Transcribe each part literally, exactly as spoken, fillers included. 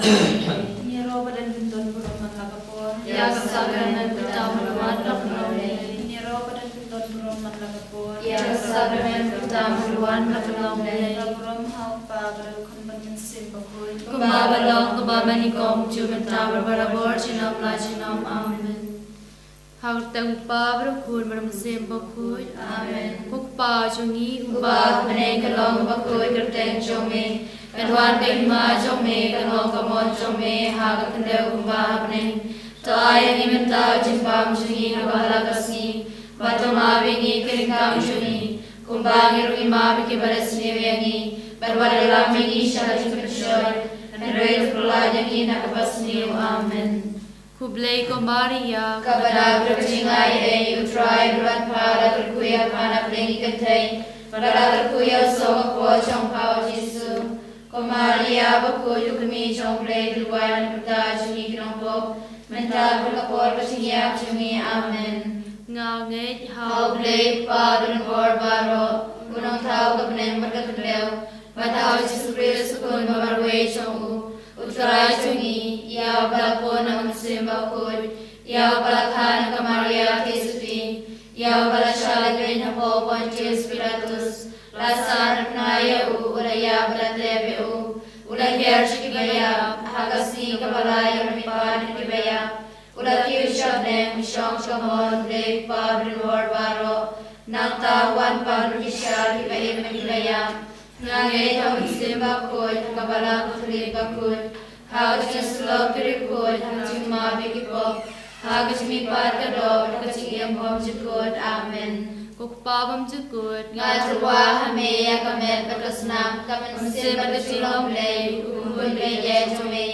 Ïaroh ba don pyndonkam man la ka por. Ïa ka sakramen pyndonkam man la ka por. Ïaroh ba don pyndonkam man la ka por. Ïa ka sakramen pyndonkam man la ka por. Ba burom ha u Kpa bad ha u Khun bad ha u Mynsiem Bakhuid. Kumba ba long, kumba mynnyngkong, junom mynta bad barabor, junom la junom. Amen. Ha ka kyrteng u Kpa bad u Khun bad u Mynsiem Bakhuid. Amen. Ko Kpa jong ngi uba ha bneng, ka long bakhuid ka kyrteng jong me. Kan wan ka hima jong me, kan long ka mon jong me ha ka khyndew kumba ha bneng. To ai ïa ngi mynta u jingbam jong ngi ha kaba la ka sngi. Bad to map ïa ngi ki ryngkang jong ngi, kumba ngi ruh ngi map ïa kiba la sniew ïa ngi. Bad wat lam ïa ngi sha ka jingpynshoi, hynrei to pynlait ïa ngi na kaba sniew. Amen. Khublei ko Maria, kaba dap da ka jingai ei, u Trai u don bad pha. La kyrkhu ïa pha na pdeng ki kynthei, bad la kyrkhu ïa u song ka kpoh jong pha, u Jisu. Ko Maria bakhuid, u kmie jong u Blei, to duwai na ka bynta jong ngi ki nongpop, mynta bad ha ka por ka jingïap jong ngi. Amen. Nga ngeit ha u Blei u Kpa Nongpynim baroh, u Nongthaw ka bneng bad ka khyndew, bad ha u Jisu Khrist u Khun ba marwei jong u, u Trai jong ngi, ïa uba la pun na u Mynsiem Bakhuid, ïa uba la kha na ka Maria Theisotti, ïa uba la shah leit beiñ hapoh Pontius Pilatus, la sahnarphna ïa u, u la ïap bad la tep ïa u, u la hiar sha kiba ïap, ha ka sngi kaba lai u la mihpat na kiba ïap, u la kiew sha bneng, u shong sha ka mon u Blei u Kpa Nongpynim baroh. Nangta u wan pat ruh sha kiba im bad kiba ïap. Nga ngeit ha u Mynsiem Bakhuid, ha ka Balang Katholik bakhuid, ha ka jingïasyllok ki riewkhuid, ha ka jingmap ïa ki pop, ha ka jingmihpat ka doh, ha ka jingim bymjukut. Amen. Ko Kpa bymjukut, nga tyrwa ha me ïa ka met bad ka snam, ka mynsiem bad ka jinglong Blei, u Khun baieit jong me,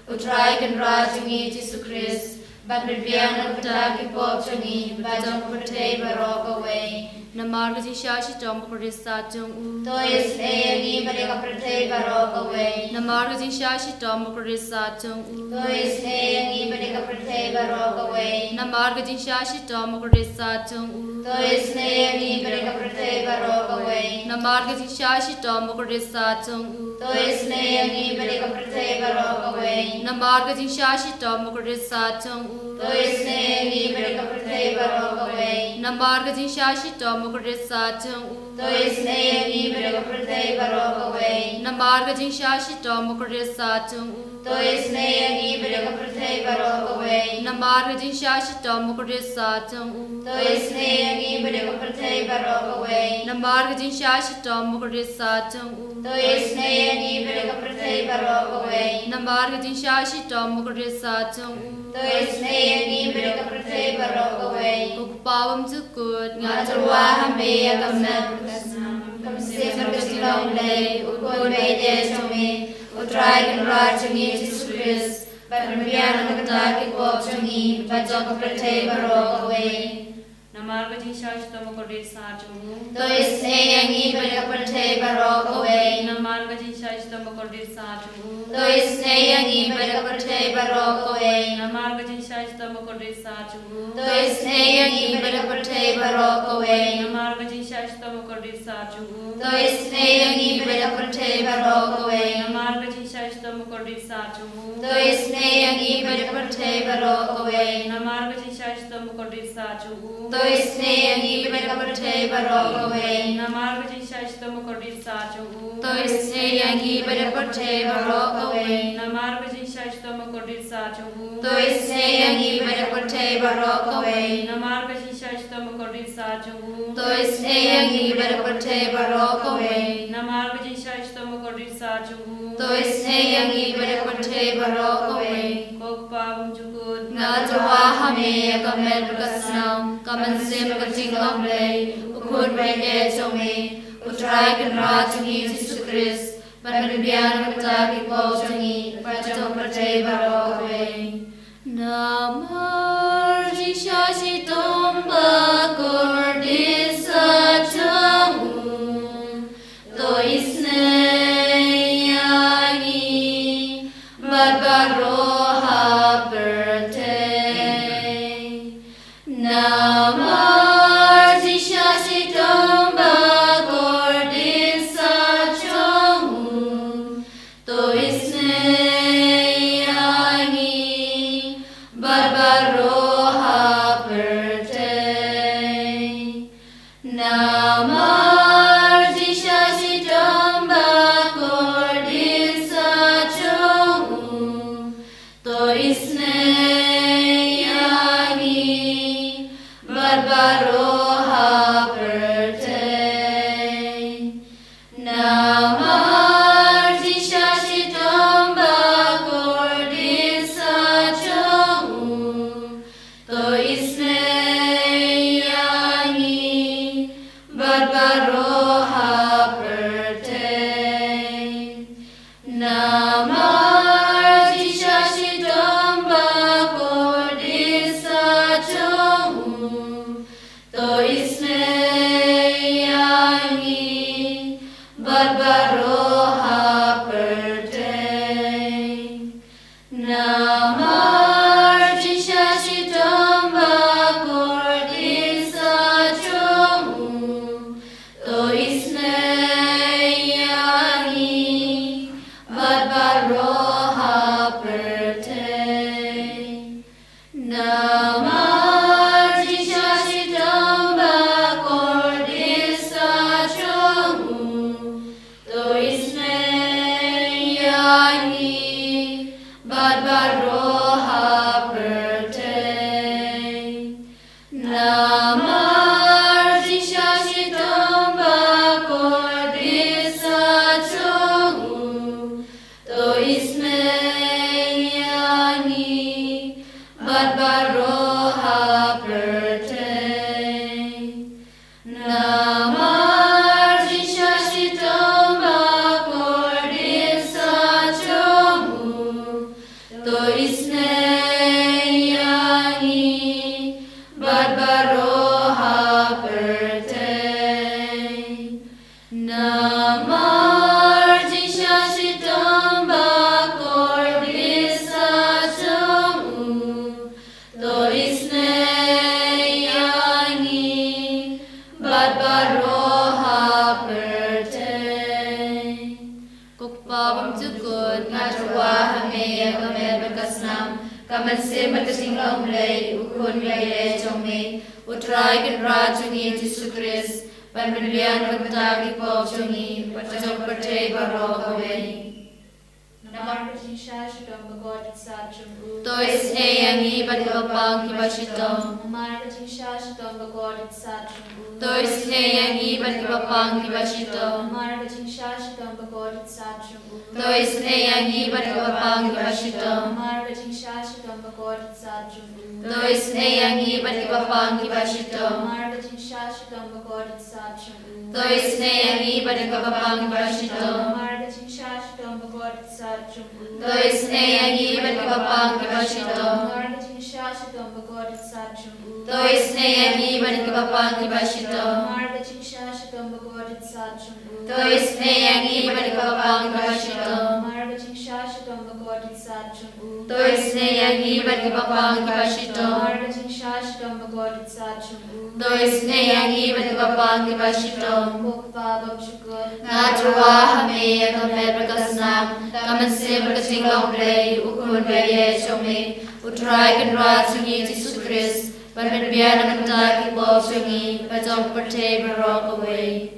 u Trai Kynrad jong ngi Jisu Khrist, ban pynbiang na ka bynta ki pop jong ngi bad jong ka pyrthei baroh kawei. Namar ka jingshah shitom bakordit sat jong u, to isynei ïa ngi bad ïa ka pyrthei baroh kawei. Namar ka jingshah shitom bakordit sat jong u, to isynei ïa ngi bad ïa ka pyrthei baroh kawei. Namar ka jingshah shitom bakordit sat jong u, to isynei ïa ngi bad ïa ka pyrthei baroh kawei. Namar ka jingshah shitom bakordit sat jong u, to isynei ïa ngi bad ïa ka pyrthei baroh kawei. Namar ka jingshah shitom bakordit sat jong u, to isynei ïa ngi bad ïa ka pyrthei baroh kawei. Namar ka jingshah shitom bakordit sat jong u, to isynei ïa ngi bad ïa ka pyrthei baroh kawei. Namar ka jingshah shitom bakordit sat jong u, to isynei ïa ngi bad ïa ka pyrthei baroh kawei. Namar ka jingshah shitom bakordit sat jong u, to isynei ïa ngi bad ïa ka pyrthei baroh kawei. Namar ka jingshah shitom bakordit sat jong u, to isynei ïa ngi bad ïa ka pyrthei baroh kawei. Namar ka jingshah shitom bakordit sat jong u, to isynei ïa ngi bad ïa ka pyrthei baroh kawei. Ko Kpa bymjukut, nga tyrwa ha me ïa ka met, ka mynsiem bad ka jinglong Blei, u Khun baieit jong me, u Trai Kynrad jong ngi Jisu Khrist, ban pynbiang na ka bynta ki pop jong ngi bad jong ka pyrthei baroh kawei. Namar ka jingshah shitom bakordit sat jong u, to isynei ïa ngi bad ïa ka pyrthei baroh kawei. Namar ka jingshah shitom bakordit sat jong u, to isynei ïa ngi bad ïa ka pyrthei baroh kawei. Namar ka jingshah shitom bakordit sat jong u, to isynei ïa ngi bad ïa ka pyrthei baroh kawei. Namar ka jingshah shitom bakordit sat jong u, to isynei ïa ngi bad ïa ka pyrthei baroh kawei. Namar ka jingshah shitom bakordit sat jong u, to isynei ïa ngi bad ïa ka pyrthei baroh kawei. Namar ka jingshah shitom bakordit sat jong u, to isynei ïa ngi bad ïa ka pyrthei baroh kawei. Namar ka jingshah shitom bakordit sat jong u, to isynei ïa ngi bad ïa ka pyrthei baroh kawei. Namar ka jingshah shitom bakordit sat jong u, to isynei ïa ngi bad ïa ka pyrthei baroh kawei. Namar ka jingshah shitom bakordit sat jong u, to isynei ïa ngi bad ïa ka pyrthei baroh kawei. Namar ka jingshah shitom bakordit sat jong u, to isynei ïa ngi bad ïa ka pyrthei baroh kawei. Ko Kpa bymjukut, nga tyrwa ha me ïa ka met bad ka snam, ka mynsiem bad ka jinglong Blei, u Khun baieit jong me, u Trai Kynrad jong ngi Jisu Khrist, ban pynbiang na ka bynta ki pop jong ngi bad jong ka pyrthei baroh kawei. Namar ka jingshah shitom bakordit sat jong u, to isynei ïa ngi bad baroh ha pyrthei. Namar ka jingshah shitom bakordit sat jong u, to isynei Ka mynsiem bad ka jinglong Blei, U Khun baieid jong me, U Trai Kynrad jong ngi Jisu Khrist, ban pynbiang na ka bynta ki pop jong ngi bad jong ka pyrthei baroh kawei. Namar ka jingshah shitom bakordit sat jong u. To isynei ïa ngi bad kiba pang kiba shitom. Namar ka jingshah shitom bakordit sat jong u. To isynei ïa ngi bad kiba pang kiba shitom. Namar ka jingshah shitom bakordit sat jong u. To isynei ïa ngi bad kiba pang kiba shitom. Namar ka jingshah shitom bakordit sat jong u. To isynei ïa ngi bad kiba pang kiba shitom. Namar ka jingshah shitom bakordit sat jong u. To isynei ïa ngi bad kiba pang kiba shitom. Namar ka jingshah shitom bakordit sat jong u. To isynei ïa ngi bad kiba pang kiba shitom. Namar ka jingshah shitom bakordit sat jong u. To isynei ïa ngi bad kiba pang kiba shitom. Namar ka jingshah shitom bakordit sat jong u. To isynei ïa ngi bad kiba pang kiba shitom. Namar ka jingshah shitom bakordit sat jong u. To isynei ïa ngi bad kiba pang kiba shitom. Namar ka jingshah shitom bakordit sat jong u. To isynei ïa ngi bad kiba pang kiba shitom. Ko Kpa bymjukut. Nga tyrwa ha me ïa ka met bad ka snam, ka mynsiem bad ka jinglong Blei, U Khun baieid jong me, U Trai Kynrad jong ngi Jisu Khrist, ban pynbiang na ka bynta ki pop jong ngi bad jong ka pyrthei baroh kawei.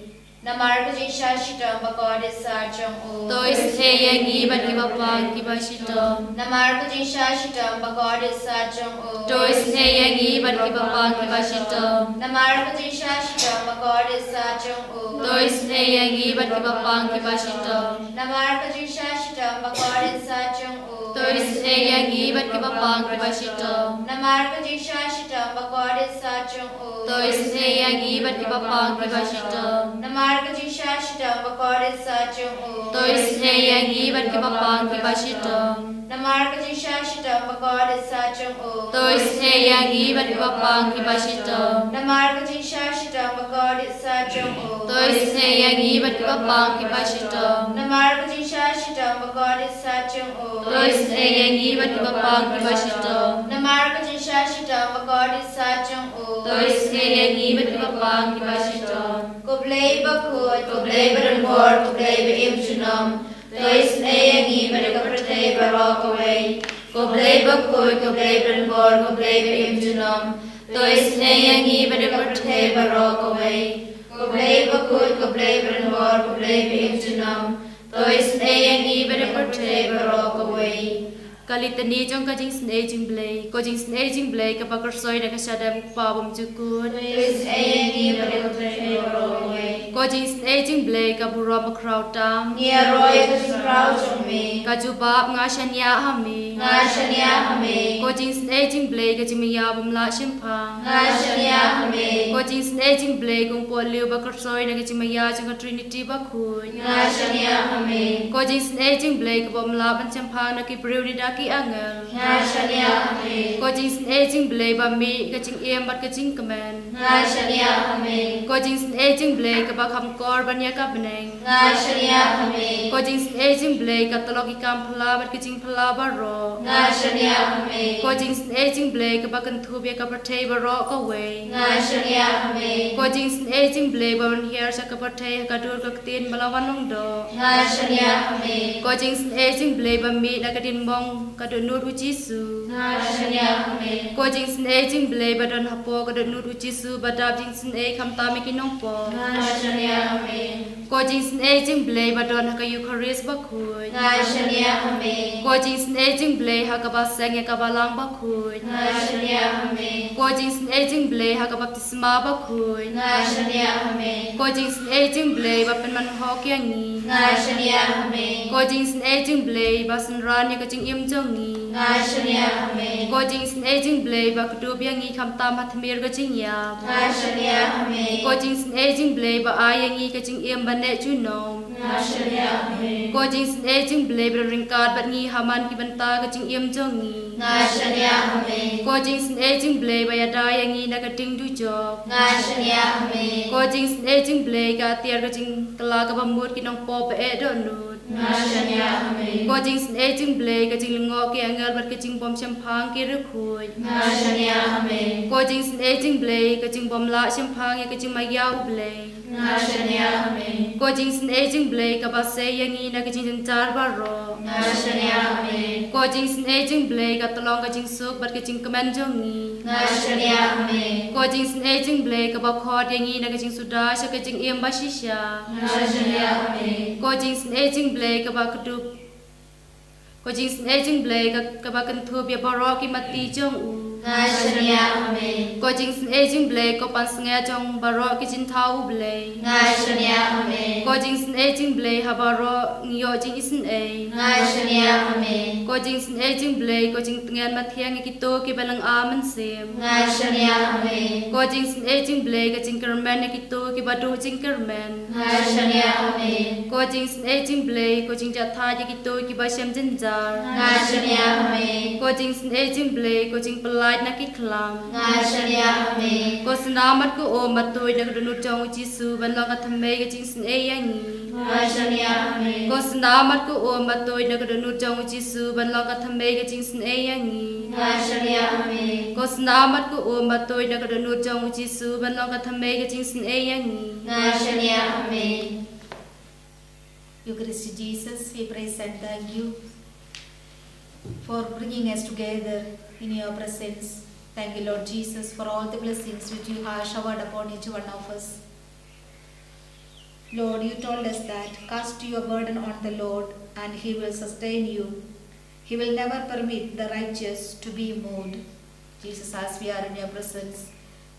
Namar ka jingshah shitom bakordit sat jong u. To isynei ïa ngi bad kiba pang kiba shitom. Namar ka jingshah shitom bakordit sat jong u. To isynei ïa ngi bad kiba pang kiba shitom. Namar ka jingshah shitom bakordit sat jong u. To isynei ïa ngi bad kiba pang kiba shitom. Namar ka jingshah shitom bakordit sat jong u. To isynei ïa ngi bad kiba pang kiba shitom. Namar ka jingshah shitom bakordit sat jong u. To isynei ïa ngi bad kiba pang kiba shitom. Namar ka jingshah shitom bakordit sat jong u. To isynei ïa ngi bad kiba pang kiba shitom. Namar ka jingshah shitom bakordit sat jong u. To isynei ïa ngi bad kiba pang kiba shitom. Namar ka jingshah shitom bakordit sat jong u. To isynei ïa ngi bad kiba pang kiba shitom. Namar ka jingshah shitom bakordit sat jong u. To isynei ïa ngi bad kiba pang kiba shitom. Namar ka jingshah shitom bakordit sat jong u. To isynei ïa ngi bad kiba pang kiba shitom. Ko Blei bakhuid, ko Blei badonbor, ko Blei ba im junom. To isynei ïa ngi bad ïa ka pyrthei baroh kawei. Ko Blei bakhuid, ko Blei badonbor, ko Blei ba im junom. To isynei ïa ngi bad ïa ka pyrthei baroh kawei. Ko Blei bakhuid, ko Blei badonbor, ko Blei ba im junom. To isynei ïa ngi bad ïa ka pyrthei baroh kawei. Ka Litani jong ka jingsynei jingblei. Ko jingsynei jingblei kaba kyrsoi da ka shadem U Kpa bymjukut. To isynei ïa ngi bad ïa ka pyrthei baroh kawei. Ko jingsynei jingblei ka burom bakhraw tam. Ngi ïaroh ïa ka jingkhraw jong me. Ka jubab, nga shaniah ha me. Nga shaniah ha me. Ko jingsynei jingblei ka jingmaïa bym lah shemphang. Nga shaniah ha me. Ko jingsynei jingblei ka umpohliew ba kyrsoi na ka jingmaïa jong ka Trinity bakhuid. Nga shaniah ha me. Ko jingsynei jingblei kaba ym lah ban shemphang na ki briew ne da ki angel. Nga shaniah ha me. Ko jingsynei jingblei ba mih ka jingim bad ka jingkmen. Nga shaniah ha me. Ko jingsynei jingblei kaba kham kor ban ïa ka bneng. Nga shaniah ha me. Ko jingsynei jingblei ka tlok ki kam phylla bad ki jingphylla baroh. Nga shaniah ha me. Ko jingsynei jingblei kaba kynthup ïa ka pyrthei baroh kawei. Nga shaniah ha me. Ko jingsynei jingblei ba wan hiar sha ka pyrthei ha ka dur ka ktien ba la wan long doh. Nga shaniah ha me. Ko jingsynei jingblei ba mih na ka diengphna ka dohnud U Jisu. Nga shaniah ha me. Ko jingsynei jingblei ba don hapoh ka dohnud U Jisu ba dap jingsynei khamtam ïa ki nongpop. Nga shaniah ha me. Ko jingsynei jingblei ba don ha ka Eukharist bakhuid. Nga shaniah ha me. Ko jingsynei jingblei ha kaba seng ïa ka Balang bakhuid. Nga shaniah ha me. Ko jingsynei jingblei ha ka baptisma bakhuid. Nga shaniah ha me. Ko jingsynei jingblei ba pynman hok ïa ngi. Nga shaniah ha me. Ko jingsynei jingblei ba synran ïa ka jingim jong ngi. Nga shaniah ha me. Ko jingsynei jingblei ba kdup ïa ngi khamtam ha tmier ka jingïap. Nga shaniah ha me. Ko jingsynei jingblei ba ai ïa ngi ka jingim ba neh junom. Nga shaniah ha me. Ko jingsynei jingblei ba don ryngkat bad ngi ha man ki bynta ka jingim jong ngi. Nga shaniah ha me. Ko jingsynei jingblei ba ïada ïa ngi na ka ding dujok. Nga shaniah ha me. Ko jingsynei jingblei ka atiar ka jingkylla kaba mut ki nongpop ba eh dohnud. Nga shaniah ha me. Ko jingsynei jingblei ka jinglyngngoh ki angel bad ka jingbym shemphang ki riewkhuid. Nga shaniah ha me. Ko jingsynei jingblei ka jingbym lah shemphang ïa ka jingmaïa U Blei. Nga shaniah, amen. Ko jingsnei jingblei kaba sei ïa ngi na ka jingjynjar baroh. Nga shaniah, amen. Ko jingsnei jingblei ka tyllong ka jingsuk bad ka jingkmen jong ngi. Nga shaniah, amen. Ko jingsnei jingblei kaba khot ïa ngi na ka jingsuda sha ka jingim bashisha. Nga shaniah, amen. Ko jingsnei jingblei kaba kdup Ko jingsnei jingblei ka, kaba kynthup ïa baroh ki mati jong u. Nga shaniah, amen. Ko jingsnei jingblei ko pansngiat jong baroh ki jingthaw u Blei. Nga shaniah, amen. Ko jingsnei jingblei ha baroh ngi ïoh jingisnei. Nga shaniah, amen. Ko jingsnei jingblei ko jingtngen mathiang ïa kito kiba lynga mynsiem. Nga shaniah, amen. Ko jingsnei jingblei ka jingkyrmen ïa kito kiba duh jingkyrmen. Nga shaniah, amen. Ko jingsnei jingblei ko jingjahthait ïa kito kiba shem jynjar. Nga shaniah, amen. Ko jingsnei jingblei ko jingpyllait na ki khlam. Nga shaniah, amen. Ko snam bad ko um ba tuid na ka dohnud jong u Jisu ban long ka thymmei ka jingsnei ïa ngi. Nga shaniah, amen. Ko snam bad ko um ba tuid na ka dohnud jong u Jisu ban long ka thymmei ka jingsnei ïa ngi. Nga shaniah, amen. Ko snam bad ko um ba tuid na ka dohnud jong u Jisu ban long ka thymmei ka jingsnei ïa ngi. Nga shaniah, amen. Eucharistic Jesus, we praise and thank you for bringing us together in your presence. Thank you, Lord Jesus, for all the blessings which you have showered upon each one of us. Lord, you told us that cast your burden on the Lord and he will sustain you. He will never permit the righteous to be moved. Jesus, as we are in your presence,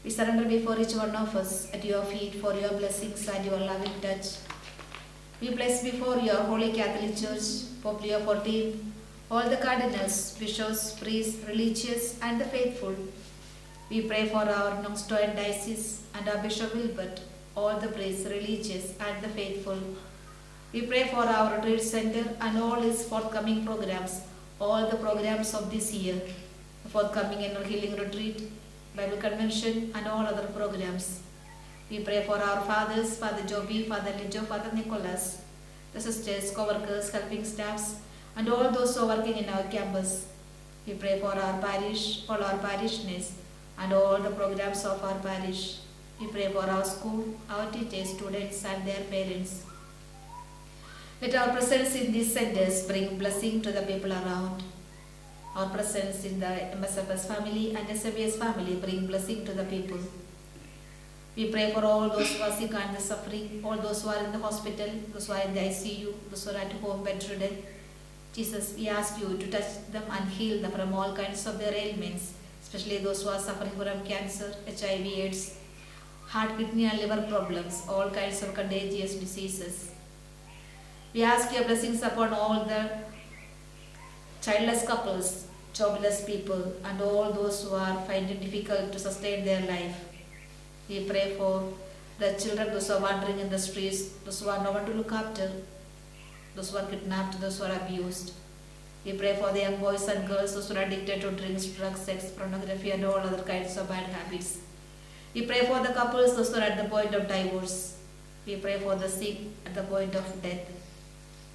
we surrender before each one of us at your feet for your blessings and your loving touch. We place before your holy Catholic Church, Pope Leo fourteenth, all the cardinals, bishops, priests, religious, and the faithful. We pray for our Nongstoiñ diocese and our Bishop Wilbert, all the priests, religious, and the faithful. We pray for our retreat center and all its forthcoming programs, all the programs of this year, the forthcoming annual healing retreat, Bible convention, and all other programs. We pray for our fathers, Father Joby, Father Lijo, Father Nicholas, the sisters, co-workers, helping staffs, and all those who are working in our campus. We pray for our parish, all our parishioners, and all the programs of our parish. We pray for our school, our teachers, students, and their parents. Let our presence in these centers bring blessing to the people around. Our presence in the M S F S family and S M E S family bring blessing to the people. We pray for all those who are sick and suffering, all those who are in the hospital, those who are in the I C U, those who are at home bedridden. Jesus, we ask you to touch them and heal them from all kinds of their ailments, especially those who are suffering from cancer, H I V, AIDS, heart, kidney, and liver problems, all kinds of contagious diseases. We ask your blessings upon all the childless couples, jobless people, and all those who are finding difficult to sustain their life. We pray for the children, those who are wandering in the streets, those who are no one to look after, those who are kidnapped, those who are abused. We pray for the young boys and girls, those who are addicted to drinks, drugs, sex, pornography, and all other kinds of bad habits. We pray for the couples, those who are at the point of divorce. We pray for the sick at the point of death.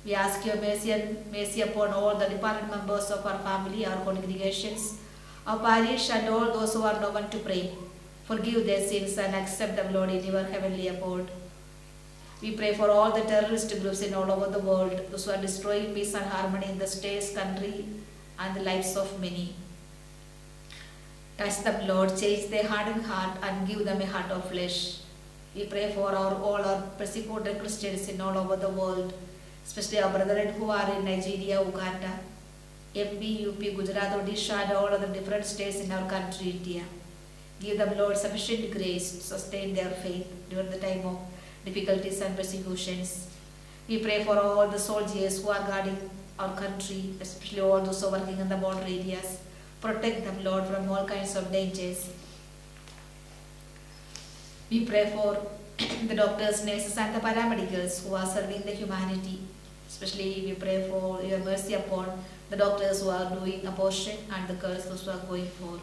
We ask your mercy and mercy upon all the departed members of our family, our congregations, our parish, and all those who are no one to pray. Forgive their sins and accept them, Lord, in your heavenly abode. We pray for all the terrorist groups in all over the world, those who are destroying peace and harmony in the states, country, and the lives of many. Touch them, Lord, change their hardened heart and give them a heart of flesh. We pray for our, all our persecuted Christians in all over the world, especially our brethren who are in Nigeria, Uganda, M P, U P, Gujarat, Odisha, and all other different states in our country, India. Give them, Lord, sufficient grace to sustain their faith during the time of difficulties and persecutions. We pray for all the soldiers who are guarding our country, especially all those who are working in the border areas. Protect them, Lord, from all kinds of dangers. We pray for the doctors, nurses, and the paramedicals who are serving the humanity. Especially, we pray for your mercy upon the doctors who are doing abortion and the girls, those who are going for.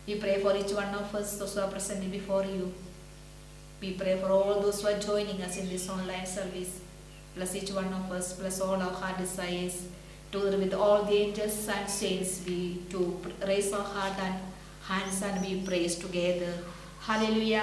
We pray for each one of us, those who are presently before you. We pray for all those who are joining us in this online service. Bless each one of us, bless all our heart desires. Together with all the angels and saints, we to raise our heart and hands and we praise together. Haleluya.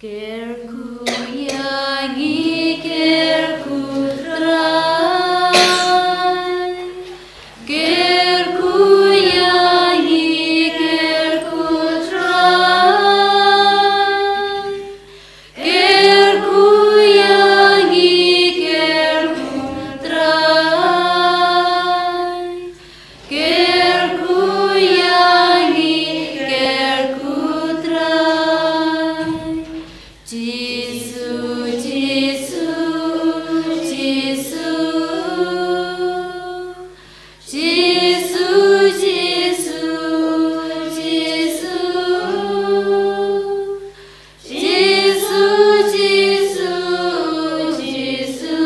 Kyrkhu ïa ngi, kyrkhu Trai. Kyrkhu ïa ngi, kyrkhu Trai. Kyrkhu ïa ngi, kyrkhu Trai. Kyrkhu ïa ngi, kyrkhu Trai. Jisu, Jisu, Jisu. Jisu, Jisu, Jisu. Jisu, Jisu, Jisu.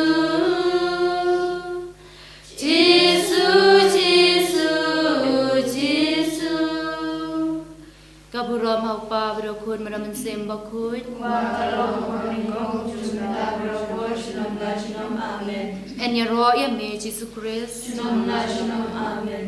Jisu, Jisu, Jisu. Ka burom ha u Kpa bad u Khun bad u Mynsiem Bakhuid. Wat la long kumba nyngkong, kumjuh mynta bad baroh por, junom la junom. Amen. Yn ïaroh ïa me Jisu Khrist. Junom la junom. Amen.